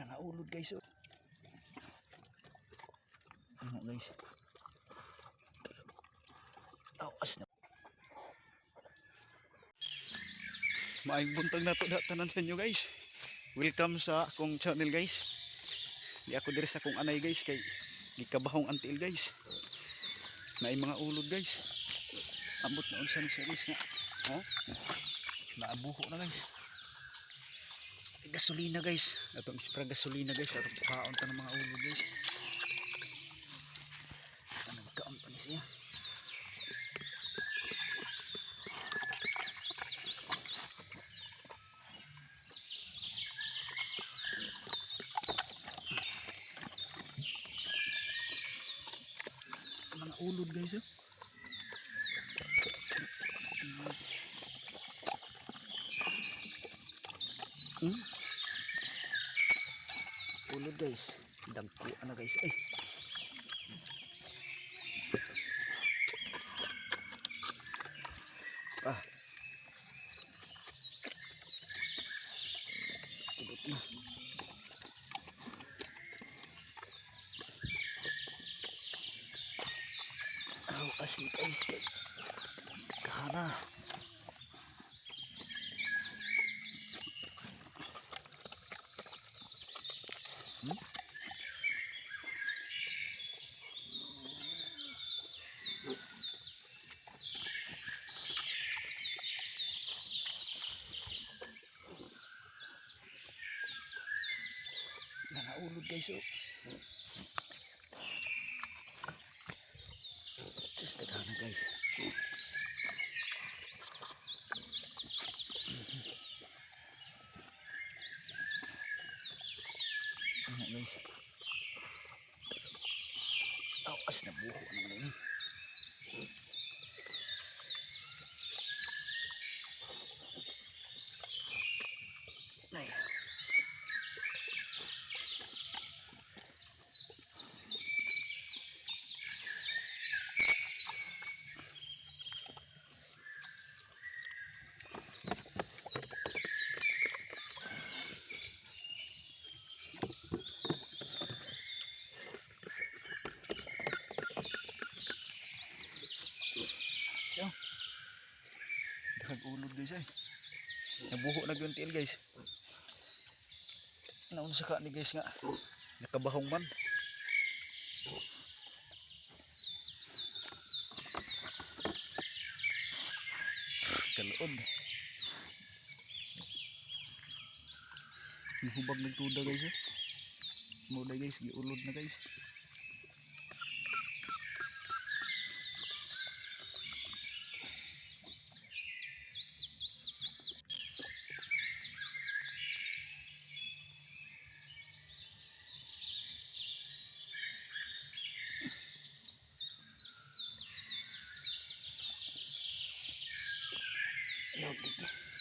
Nangaulod, guys, oh. Ano, guys? Awas na. Maayong buntag na to tanan sa inyo, guys. Welcome sa akong channel, guys. Di ako diri sa akong anay, guys, kay gikabahong ang tiil, guys. Naay mga ulod, guys. Ambot na unsa ni siya, guys, nga. Oh. Naabuho na, guys. Gasolina, guys. Atong ispra gasolina, guys. Atong kuhaon ta ng mga ulod, guys. Ano kaon pa ni siya? Mga ulod, guys, oh. Ulod, guys. Dagko ano, guys. Ay. Ah. Tubot na. Aw, ni guys kay kahana. Nangaulod, guys, oh. Just daghana, guys. Ano, guys? Awas na buho naman ini. Ay. So, daghang ulod, guys, ay. Nabuho na gyud tiil, guys. Naunsa ka ni, guys, nga nakabahong man. Kaluod. Nahubag nagtuda, guys, eh. Mao guys, giulod na, guys. Log dito.